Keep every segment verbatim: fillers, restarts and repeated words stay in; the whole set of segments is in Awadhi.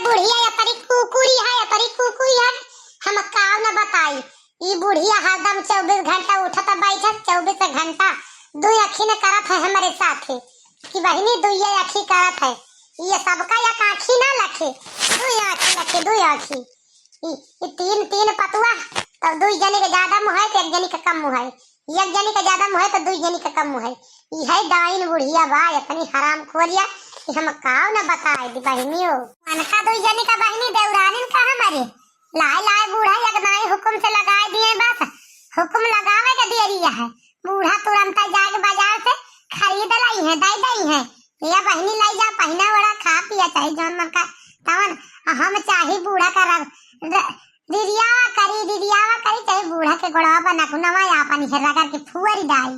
बुढ़िया एतरी कुकुरी है, एतरी कुकुरी है, हम काव न बताई। ई बुढ़िया हरदम चउबीस घंटा उठत बैठत, चउबीस घंटा दुइ आँखी न करत है हमरे साथे कि बहिनी दुइये आँखी करत है। ये सबका एक आँखी ना लखे, दुइ आँखी लखे, दुइ आँखी। ई, ई तीन, तीन पतुआ, तब दुइ जनी के ज्यादा मुँह है, तो एक जनी के कम मुँह है। एक जनी के ज्यादा मुँह है, तो दुइ जनी के कम मुँह है। ई है डाइन बुढ़िया बा, इतनी हरामखोरिया कि हम काव न बताए दी बहिनियो। उनका दुइ जनी का बहिनी देवरानिन का हमारे लाए लाए बूढ़ा एक नाई हुकुम से लगाए दिए बस। हुकुम लगावे के देरी है। बूढ़ा तुरंत जाके बाजार से खरीद लाई है, दे दई है। या बहिनी लाई जा, पहिना ओढ़ा, खा पिया, चाहे जौन मन का तवन। हम चाही बूढ़ा का रग-, र-, रिरियावा करी, रिरियावा करी, चाहे बूढ़ा के गोड़वा पर नकुनवा या अपन हेरा करके फुअरी डाई।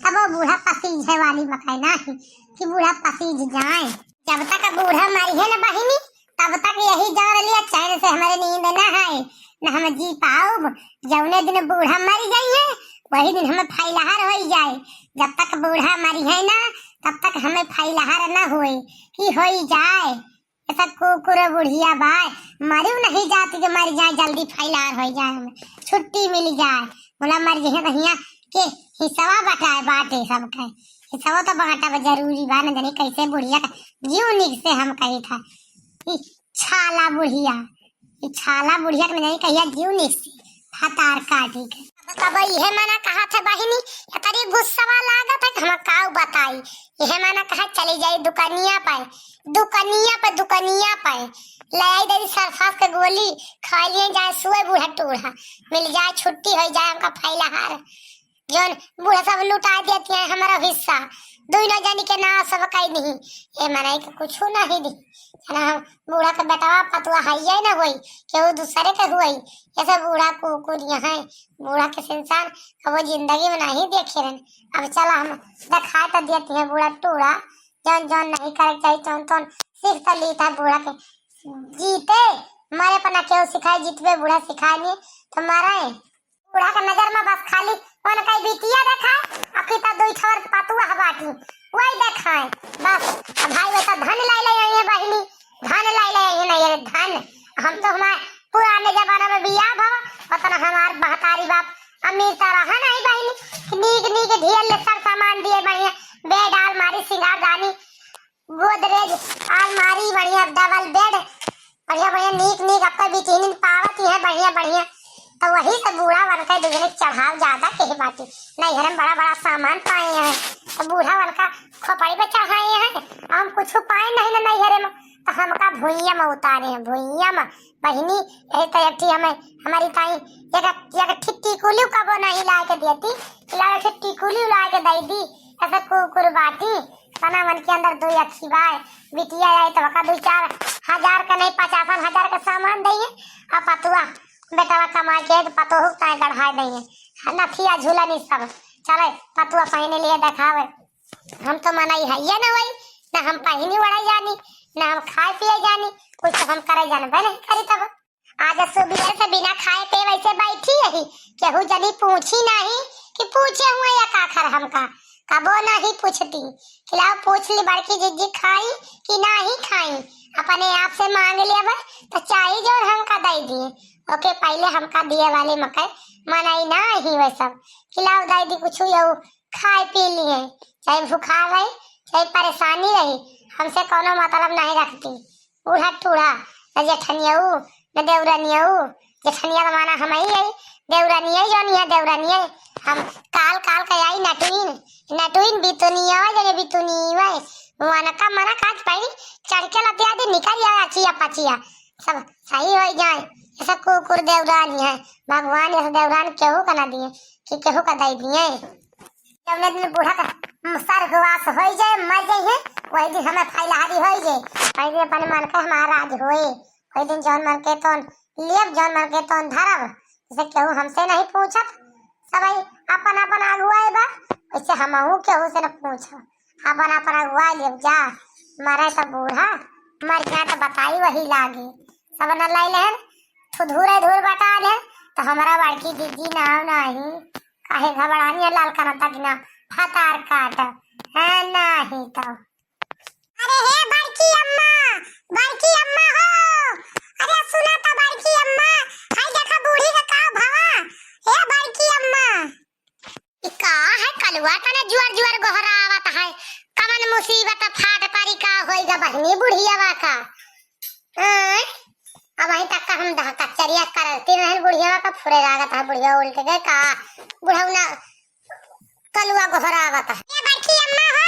तब वो बूढ़ा पसीजे वाली मकई नाही कि बूढ़ा पसीज जाए। जब तक बूढ़ा मरी है ना बहिनी, तब तक यही जान लिया चैन से हमारे नींद ना है, न हम जी पाउब। जौने दिन बूढ़ा मर जाई है, वही दिन हम फैलहार होई जाए। जब तक बूढ़ा मरी है ना, तब तक हमें फैलहार ना होए कि होई जाए। ऐसा कुकुर बुढ़िया बाय, मरू नहीं जाती कि मर जाए, जल्दी फैलहार होई जाए, हमें छुट्टी मिल जाए। बोला मर जइहे तो हियाँ के हिस्सा बटाए बाटे सबके। हिस्सा तो बांटा बा जरूरी बा, न जाने कैसे बुढ़िया का जीव निक से हम कही था। ई छाला बुढ़िया, ई छाला बुढ़िया के न जाने कहिया जीव निक से फतार काटी के। तब इहे मना कहा था बहिनी, एतरी गुस्सावा लागत है कि हम काऊ बताई। इहे मना कहा चली जाई दुकानिया पे, दुकानिया पे, दुकानिया पे। ले आई दे दी सर्फास के गोली, खा लिए जाए सुए बूढ़ा टूढ़ा, मिल जाए छुट्टी हो जाए हमका फैलाहार। जौन बूढ़ा सब लुटा देती है हमारा हिस्सा, दुइनो जनी के नाव सब कई नहीं, ये मनई के कुछ नहीं दी। जना हम बूढ़ा के बेटवा पतुआ हइये न होई, केहू दूसरे के होई। ये सब बूढ़ा कुकुर यहाँ है, बूढ़ा के इंसान कबो जिंदगी में नहीं देखे रहन। अब चला हम दिखाए तो देती है बूढ़ा टूढ़ा, जौन जौन नहीं करे के चाहिए तौन तौन सीख तो ली था बूढ़ा के। जीते मरे पर ना केहू सिखाए, जीतबे बूढ़ा सिखाए नहीं तो मरे। बूढ़ा के नजर में बस खाली उनका बिटिया देखाए, और किता दुई ठवर पतुआ बाटी, वही देखाए बस। अब भाई वैसा धन लाई ले आई है बहिनी, धन लाई ले आई है ना ये धन। हम तो हमारे पुराने जमाना में बियाह भवा, उतना हमार महतारी बाप अमीर तो रहा नहीं बहिनी, नीक नीक ढेर ले सब सामान दिए बढ़िया, बेड, अलमारी, सिंगारदानी, गोदरेज, अलमारी, बढ़िया डबल बेड, बढ़िया बढ़िया नीक नीक आपका बिटिनिन पावत ही है बढ़िया बढ़िया। तो वही से बूढ़ा बनकर दुजने चढ़ाव ज्यादा के बाटी। नैहरे में बड़ा बड़ा सामान पाए हैं, तो बूढ़ा बनका खोपड़ी पे चढ़ाए हैं। हम कुछ पाए नहीं ना नैहरे में, तो हमका भुइया में उतारे हैं, भुइया में। बहिनी, यही तो एक ठी हमें, हमारी ताई एक, एक ठी टिकुली कबो नहीं ला के देती, ला के टिकुली ला के दे दी। ऐसा कुकुर बाटी, तना मन के अंदर दो अखी बाय। बिटिया आई तो वका दो चार हजार का नहीं, पचासन हजार का सामान दइए, और पतुआ बेटवा कमा के तो पतोहू ताई गढ़ाए दइए। नथिया झूला नहीं सब चले, पतुआ पहने लिए देखावे। हम तो मनई है ये ना वही, ना हम पहनी ओढ़े जानी, ना हम खाए पिए जानी, कुछ तो हम करे जानबे नहीं करी। तब आज सुबह से बिना खाए पे वैसे बैठी रही, केहू जनी पूछी नहीं कि पूछे हुए या काखर हमका, कबो नहीं पूछती। कि लाओ पूछ ली बड़की जिज्जी खाई कि नहीं खाई, अपने आप से मांग लेबे तो चाही जो हमका दे दिए। ओके पहले हमका दिए वाले मकई मनई ना ही वैसा। कि लाओ दे दी कुछ यू खाए पी लिए, चाहे भुखार रही, चाहे परेशानी रही, हमसे कोनो मतलब नहीं रखती। बूढ़ा टूढ़ा, न जेठनियऊ, न देवरनियऊ। जेठनिया का माना हम ही आई, देवरनिया जौन है, देवरनिया। हम काल काल के आई नटुइन, नटुइन बितुनिया, जने बितुनिया। वनका मना काज पाई, चढ़ के लतिया दे निकल जाए अचिया पचिया, सब सही हो जाए। ऐसा कुकुर देवरान है, भगवान ऐसा देवरान केहू का ना दिए कि केहू का दे दिए। जौने दिन बूढ़ा का स्वर्गवास होई जाए, मर जाई है, वही दिन हमें फैलहारी होई जाए, वही दिन अपने मन का हमारा राज होए, वही दिन जौन मन के तौन लेब, जौन मन के तौन धरब। जैसे केहू हमसे नहीं पूछत, सबई अपन अपन अगुआए बा, वैसे हमहू केहू से न पूछब, अपन अपन अगुआए लेब जा। मरे तो बूढ़ा, मर जाए तो बताई वही लागे। सब न लाई लेहन, थुधुरे धुर बटा लेहन, तो हमारा बड़की दीदी नाव नाही। काहे घबरानी है लाल काना तक ना, फतार काट। हाँ, नाही तो। अरे हे बड़की अम्मा, बड़की अम्मा हो, बुढ़िया का फुरे लागत है, बुढ़िया उल्ट गए का? बुढ़ौना कलुआ गोहरावत है। ए बड़की अम्मा हो,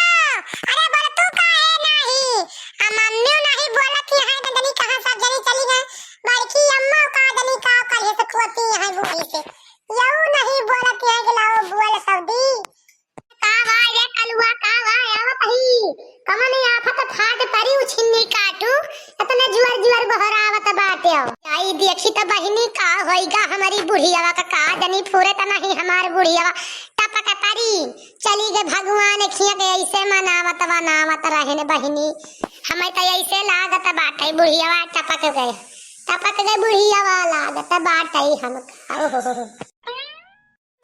अरे बोल तू काहे नाही? आ मम्मियो नाही बोलत है, न जनी कहाँ सब जनी चली गए। बड़की अम्मा का जनी का करिए से खुआती है बूढ़ी से। यऊ नहीं बोलत है कि लाओ बोल सऊदी। का बा रे कलुआ, का बा? आवत ही। कमन आफत फाट परी उछिन्नी काटू, इतने जुअर जुअर गोहरावत बाटे। आई देखी त बहिनी का होइगा हमरी बुढ़ियावा का, का जनी फुरे त नहीं हमार बुढ़ियावा। टपक परी, चली गए भगवान खिया के ऐसे मनावत वनावत रहन बहिनी। हमें त ऐसे लागत बाटे बुढ़ियावा टपक गए, टपक गए बुढ़ियावा लागत बाटे हमका। ओहो।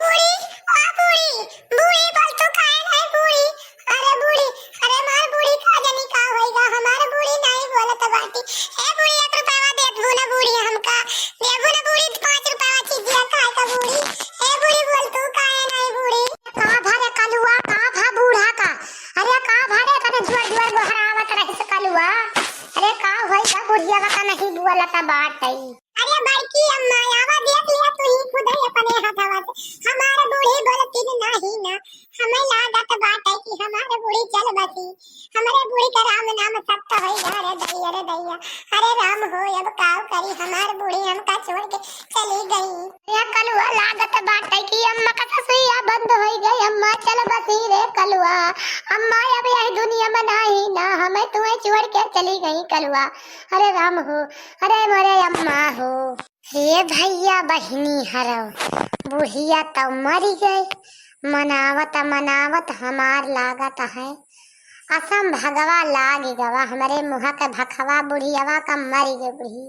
बूढ़ी, ओ बूढ़ी, बूढ़ी बोल तू काहे नहीं बूढ़ी? अरे बूढ़ी, अरे मार बूढ़ी का जनी का होइगा, हमार बूढ़ी नहीं बोलत बाटी। ए बूढ़ी, एक रुपया देत बू ना बूढ़ी हमका, देबू ना बूढ़ी, पाँच रुपया चीजिया खाए का बूढ़ी। ए बूढ़ी बोल तू काहे नहीं बूढ़ी? का भा रे कलुआ, का भा बूढ़ा का? अरे का भा रे, कने जुअर जुअर गोहरावत रहिस कलुआ। अरे का होइगा बुढ़िया का नहीं बोलत बाटई। अरे बड़की अम्मा, आवा देख लिया तू ही खुद ही अपने हाथवा से। हमार बूढ़ी बोलती नहीं ना, हमें लागत बाटे कि हमार बूढ़ी चल बसी। हमरे बूढ़ी का राम नाम सत्य होई गा रे दैया, रे दैया। अरे राम हो, अब काव करी, हमार बूढ़ी हमका छोड़ के चली गई। या कलुआ लागत बाटे कि अम्मा का ससुइया बंद होई गई, अम्मा चल बसी रे कलुआ। अम्मा अब यही दुनिया में नाही ना, हमें तुम्हें छोड़ के चली गई कलुआ। अरे राम हो, अरे मोरे अम्मा हो। हे भैया बहिनी हरौ, बुढ़िया तौ मरी गई। मनावत मनावत हमार लागत है असम भगवा लाग गवा, हमरे मुँह के भखवा बुढ़ियावा का मरी गई बुढ़ी।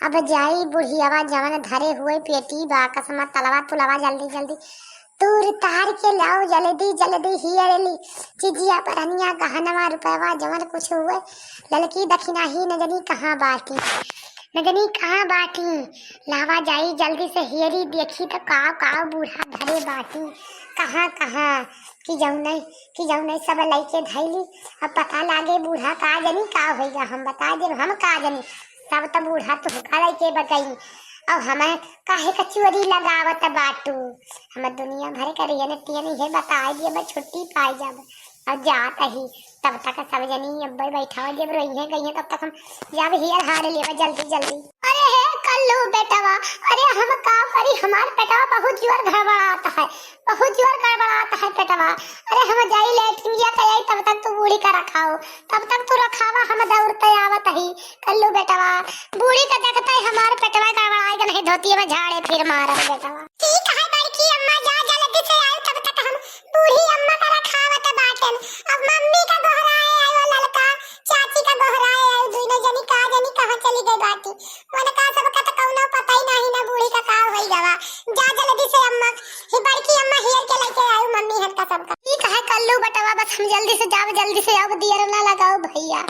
अब जाई बुढ़ियावा जवन धरे हुए पेटी बाकस मा तलवा तुलवा जल्दी जल्दी तूर तार के लाओ जल्दी जल्दी हियरली चिजिया परनिया गहनवा रुपयवा जवन कुछ हुए ललकी दखिना ही न जनी कहाँ बाटी, न जनी कहाँ बाटी। लावा जाई जल्दी से हियरी देखी त काव काव बूढ़ा धरे बाटी कहाँ कहाँ कि जौने कि जौने सब लइके धैली। अब पता लागे बूढ़ा का जनी का होइगा, हम बता देब हम का जनी। तब त बूढ़ा तुहका लइके बकई। अब हमें काहे का चोरी लगावत बाटू? हम दुनिया भर के रियन टियन इहे बताए दिए, बस छुट्टी पाई जाब। अब जात ही, तब तक सब जनी अब्बे बैठाओ, जब रोइहे गइहे तब तक हम जब हियर हार लेबे जल्दी जल्दी। अरे हे कल्लू बेटवा, अरे हम का करी, हमार पेटवा बहुत जोर गड़बड़ात है, बहुत जोर गड़बड़ात है पेटवा। अरे हम जाई लेटरिंगिया के आई, तब तक तू बूढ़ी का रखाओ, तब तक तू रखावा, हम दौड़ते आवत ही। कल्लू बेटवा, बूढ़ी का देखते ही हमार पेटवा गड़बड़ाए के नहीं, धोतिया में झाड़े फिर मारब बेटवा। ठीक है बड़की अम्मा, जा जल्दी से आयो, तब तक हम बूढ़ी अम्मा का रखावत बाटेन। अब मम्मी का गोहराए आयो ललका, चाची का गोहराए आयो, दुइनो जनी का जनी कहाँ चली गई बाटी। उनका सबका त कौनो पता ही नहीं ना बूढ़ी का का होई गवा। जा जल्दी से अम्मा, ही बड़की अम्मा हियर के लेके आयो मम्मी हन का सबका। ठीक है कल्लू बेटवा, बस हम जल्दी से जाब, जल्दी से आब, दियर ना लगाओ भैया,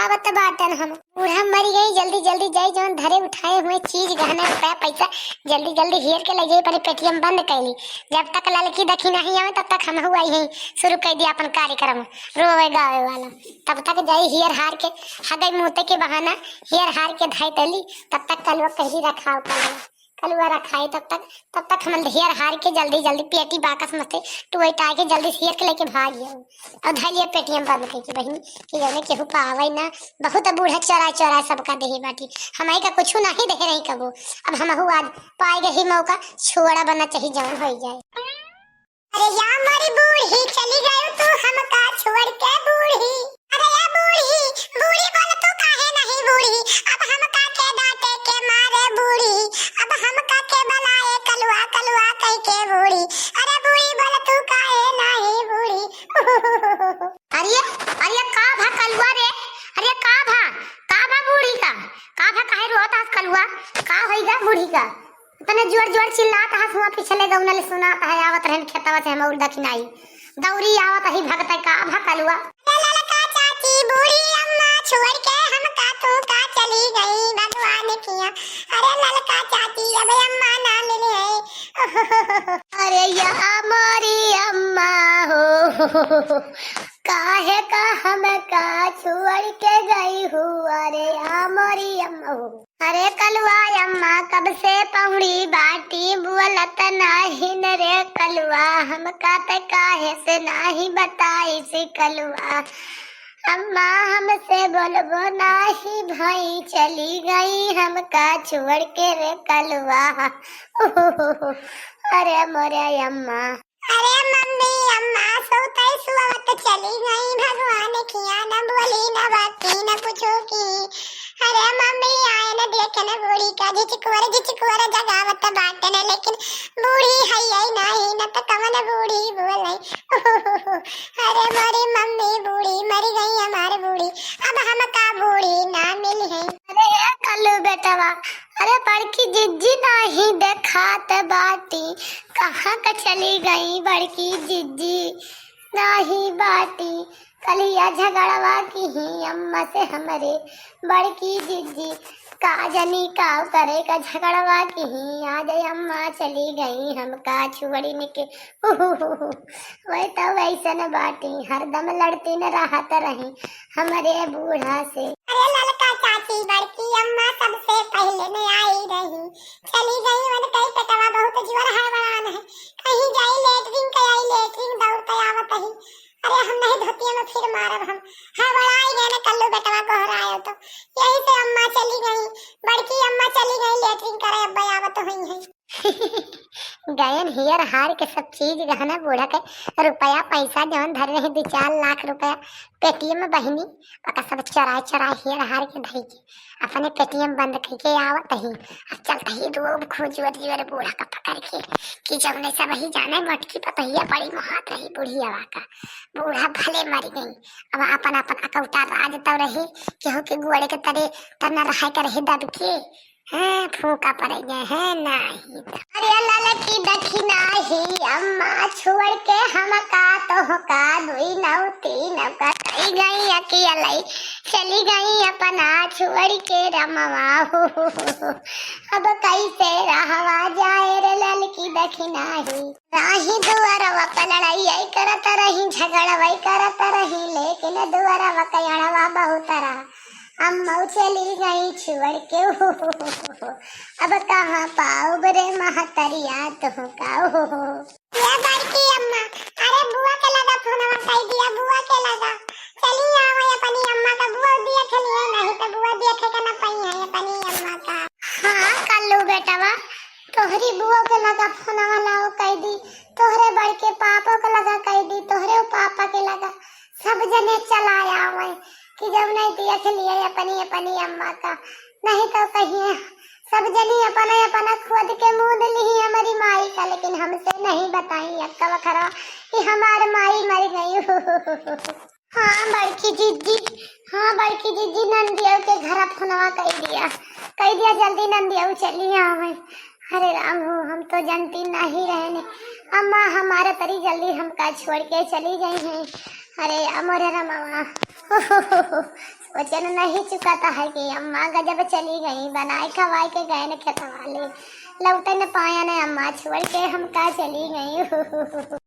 आवत बाटेन हम। बूढ़ा मरी गई, जल्दी जल्दी जाई, जौन धरे उठाए हुए चीज, गहना, रुपया, पैसा, जल्दी जल्दी हेर के ले जाई, अपने पेटिया में बंद कैली। जब तक ललकी दखिना ही आवे, तब तक हमहू आई ही, शुरू कर दिया अपन कार्यक्रम रोवे गावे वाला। तब तक जाई हेर हार के, हगई मूते के बहाना हेर हार के धाई तली। तब तक कलुआ कहली रखाओ कलुआ, कलुआ रखाई। तब तक, तब तक हम हेर हार के जल्दी जल्दी पेटी बाकस मस्ते टुआई टाई के जल्दी से हेर के लेके भाग गया। और धैलिया पेटिया में बंद कइके बहिनी कि जौने केहू पावे ना, बहुत बूढ़ा चोरा चोरा सबका देहे बाटी, हमही का कुछ नहीं देहे रही कबो। अब हमहू आज पाए गई मौका, छोड़ा बना चाही जौन होई जाए। अरे या मोरी बूढ़ी, चली गयो तू हमका छोड़ के बूढ़ी। अरे या बूढ़ी, बूढ़ी बोल तू काहे नहीं बूढ़ी, अब हमका के डांटे के मारे बूढ़ी, अब हमका के बलाए कलुआ कलुआ कह के बूढ़ी। अरे बूढ़ी बोल तू काहे नहीं बूढ़ी। अरे, अरे का भा कलुआ रे? अरे का भा, का भा बूढ़ी का? का भा काहे रोत हस कलुआ? का होइगा बूढ़ी का? इतने जोर जोर चिल्लात हस, हुआ पिछले गौना ले सुनात है, आवत रहन खेतवा से हम और दखिनाई। दौरी आवत ही भगत का भा कलुआ। अरे ललका चाची बूढ़ी अम्मा छोड़ के हमका तू का चली गई भगवान किया। अरे ललका चाची अब अम्मा ना मिली है। अरे या मोरी अम्मा हो, काहे का हमका छोड़ के गई हो, अरे या मोरी अम्मा हो। अरे कलुआ अम्मा, कब से पहुड़ी बाटी, बोलत नाहिन रे कलुआ, हमका त काहे से नाही बताइस कलुआ। अम्मा हमसे बोलबो नाही भई, चली गई हमका छोड़ के रे कलुआ। अरे मोरे अम्मा। अरे मम्मी, अम्मा सोते सुवत चली गई, भगवान किया न बोली न बाती न कुछो की। अरे मम्मी आए न देखे न बूढ़ी का, झिझकुअर झिझकुअर जगावत बाटे न, लेकिन बूढ़ी है यही नहीं न, त कवन बूढ़ी बोले। अरे मोरी मम्मी बूढ़ी मर गई हमार बूढ़ी, अब हमका बूढ़ी ना मिली है। अरे ए कल्लू बेटवा, अरे बड़की जिज्जी नाही देखात बाटी, कहाँ क चली गई बड़की जिज्जी? नाही बाटी, कलिया झगड़वा किही अम्मा से हमरे बड़की जिज्जी, का जनी का करे का झगड़वा किही, आज अम्मा चली गई हमका छोड़िन के। वही तो वैसन बाटी, हरदम लड़तीन रहत रही हमरे बूढ़ा से। अरे ललका चाची, बड़की अम्मा सबसे पहिले न आई रही, चली गई, उनके पेटवा बहुत जोर हड़बड़ान है, कहीं जाई लेटरिन के आई, लेटरिन दौड़ के आवत ही। अरे हम नहीं धोतिया में फिर मारब हम, हड़बड़ाई गए न कल्लू बेटवा गोहरायो तो, यही से अम्मा चली गई, बड़की अम्मा चली गई लेटरिन करे, अब आवत हुई है। गयन हियर हार के सब चीज गहना बूढ़ा के, रुपया पैसा जौन धरे रही दू चार लाख रुपया पेटियम में बहिनी, ओका सब चोराए चोराए हियर हार के धई के अपने पेटियम बंद कई के आवत ही। अब चलत ही रोब खूब जोर जोर बूढ़ा का पकड़ के कि जौने सब ही जाने मोटकी पतोहिया बड़ी मोहात रही बुढ़ियावा का। बूढ़ा भले मर गई, अब अपन अपन अकौटा राज तब रही, केहू के गोड़े के तरे तना रहे के रहे दब के। हाँ, फूंका पड़ गए हैं, नाही तो। अरे ललकी दखिना ही अम्मा छोड़ के हमका तोहका दुई नौ तीन का कई गई अकेले, चली गई अपना छोड़ के रमवा हो। अब कैसे रहवा जाए रे ललकी दखिना ही। राही दुआरवा पे लड़ाई आई करत रही, झगड़वा करत रही, लेकिन दुआरवा के अड़वा बहुत रहा। अम्मा चली गई छोड़ के। अब कहाँ पाउब रे महतरिया तुहका। ये बड़की अम्मा, अरे बुआ के लगा फोनवा कई दिया, बुआ के लगा। चली आवे अपनी अम्मा का, बुआ देख लिए, नहीं तो बुआ देखे के ना पाई है अपनी अम्मा का। हाँ कल्लू बेटवा, तोहरी बुआ के लगा फोनवा लाओ कई दी, तोहरे बड़के पापो के लगा कई दी, तोहरे पापा के लगा, सब जने चला आवे कि जब नहीं देख लिए अपनी अपनी अम्मा का, नहीं तो कहिए सब जनी अपना अपना खुद के मूंद ली हमारी माई का, लेकिन हमसे नहीं बताई अक्का बखरा कि हमार माई मर गई। हाँ बड़की जिज्जी, हाँ बड़की जिज्जी, नंदिया के घर फोनवा कई दिया, कई दिया जल्दी नंदिया चली आवे। अरे राम हो, हम तो जनती नहीं रहने, अम्मा हमारे तरी जल्दी हमका छोड़ के चली गई हैं। अरे अमोरे रमवा, सोचन नहीं चुका था है कि अम्मा गजब चली गई, बनाए खवाए के गए न खेतवाले, लौटे न पाया न अम्मा छोड़ के हमका चली गई।